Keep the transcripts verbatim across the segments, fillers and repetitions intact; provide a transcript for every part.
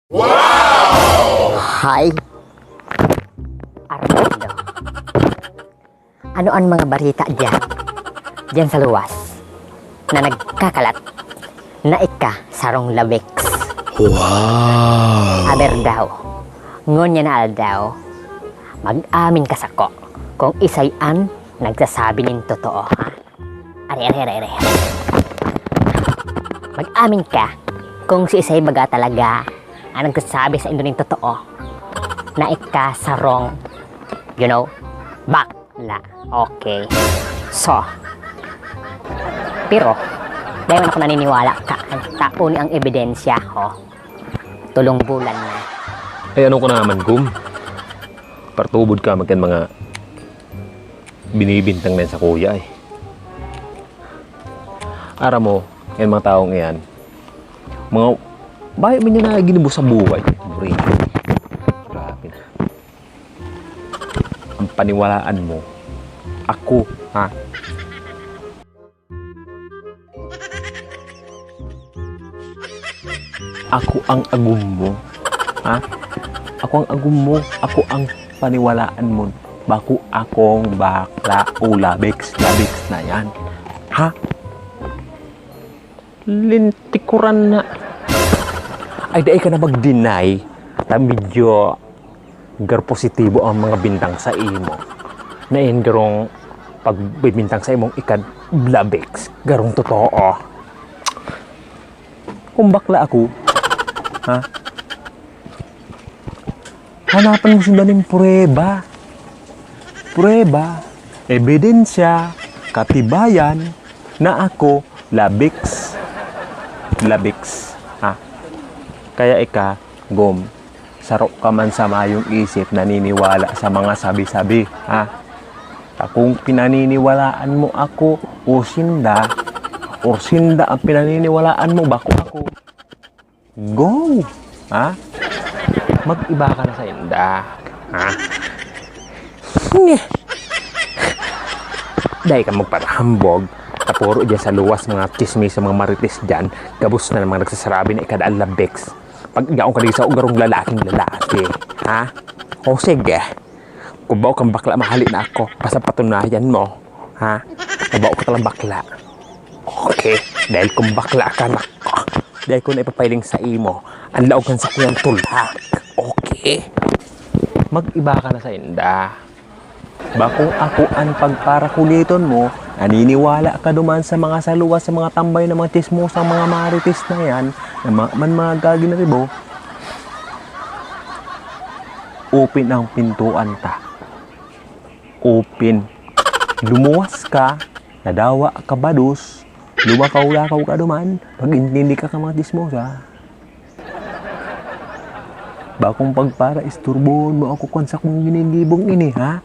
Hi! Armando, ano an mga barita diyan, diyan sa luwas na nagkakalat na ika sarong labiks? Wow! Aber daw, ngunyan na aldaw, mag-amin ka sako kung isay an nagsasabi nin totoo, ha? Are, are, are, are, are. Mag-amin ka kung siisay baga talaga ang nagsasabi saindo nin totoo na ika sarong, you know, bakla. Okay. So, pero, dai man ako naniniwala ka. Tao ni ang ebidensya, ho. Tolong bulan na. Ay, ano ko na naman, Gum? Partubod ka man kan mga binibintang na yan sa kuya, eh. Aram mo, yan mga taong iyan, mga bayo man yan na ginibo sa buhay. Boring. Grabe na. Ang paniwalaan mo, ako, ha? Ako ang agom mo, ha? Ako ang agom mo, ako ang paniwalaan mo. Bako akong bakla o labiks, labiks na yan. Ha? Lintikuran na. Ay, dai ka na mag-deny. Ta medyo gar positibo ang mga bintang sa imo. Na in garong pagbibintang sa imong ikad labiks, garong totoo. Kung bakla ako, ha? Hanapan mo sinda nin prueba. Prueba, ebidensya, katibayan na ako labiks. Labiks, ha? Kaya ika, Gom, saro ka man sa mayong isip naniniwala sa mga sabi-sabi, ha? Ta kung pinaniniwalaan mo ako, o sinda, or sinda ang pinaniniwalaan mo, bako ako. Go! Ha? Mag-iba ka na sainda. Ha? Nyeh! Dai ka magparahambog. Tapuro dyan sa luwas, mga tsismis, mga marites dyan, gabos na mga nagsasarabi na ika daan labiks. Pag yaon ka digdi sa ugarong lalaking lalaki. Ha? O sige. Kung bao kang bakla, mahali na ako. Basta patunayan mo. Ha? Kung bao ka talang bakla. Okay. Dahil kung bakla ka, nako. Dahil ko na ipapahiling sa imo, ang laog kan sakuyang tulak. Okay. Mag-iba ka na sainda. Bako ako an pagparakuliton mo, naniniwala ka duman sa mga saluwas, sa mga tambay na mga tsismosang mga marites na yan, na ma-, man mga gaginaribo. Open ang pintuan ta. Open. Lumuwas ka, nadawa ka bados, lumakaw-lakaw ka duman, mag-intindi ka kan mga tsismosa. Bakong pagpara, isturbohon mo ako kan sakong ginigibong ini, ha?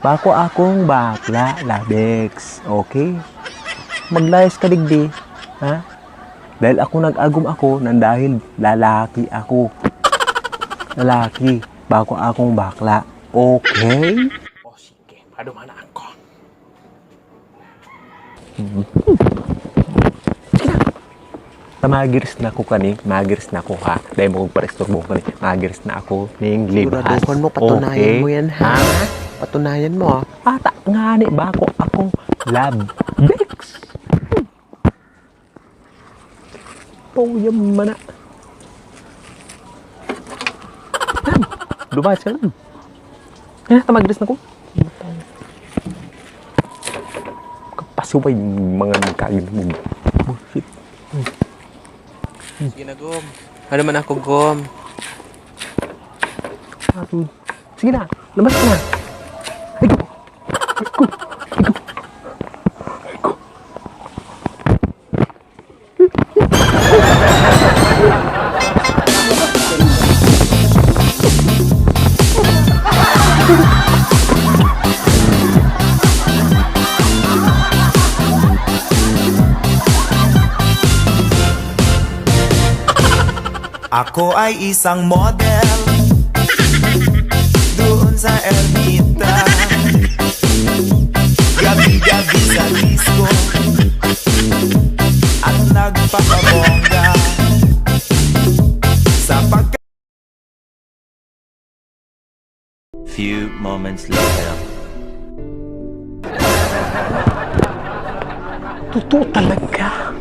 Bako akong bakla, labiks. Okay? Maglayas ka digdi, ha? Dahil ako nag-agom ako nang dahil lalaki ako. Lalaki. Bako akong bakla. Okay? O sige, paduman na ako. Sige na. Ta, magiris na ako kani, magiris na ako, ha. Dai mo kong paristurbo kani, magiris na ako ning libas. Siguraduhan mo, patunayan mo yan, ha? Ha? Patunayan mo, ha? Ata ngani, bako akong labiks. Puyam man na. Yan. Lumayas ka lang. Eh, ta, magiris na ako. Kapasiway, mga nagkain mo. Bullshit. Sige na, Gom. Ano man ako, Gom? Sige na, labas ka na. Ay, ko. Ay, ko. Ay, ko. Ako ay isang model doon sa Ermita. Gabi-gabi sa disco at nagpapabongga sa pagka- Few moments later. Totoo talaga.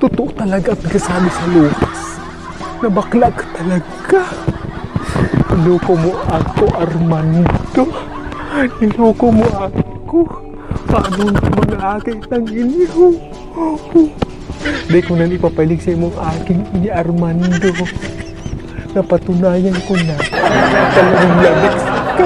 Totoo talaga at nagsasabi sa Lucas na bakla ka talaga. Niloko mo ako, Armando. Niloko mo ako. Paano ang mga aki ng iniho? Di ko na ipapahiling sa imong aking ini, Armando. Napatunayan ko na. Talagang labis ka.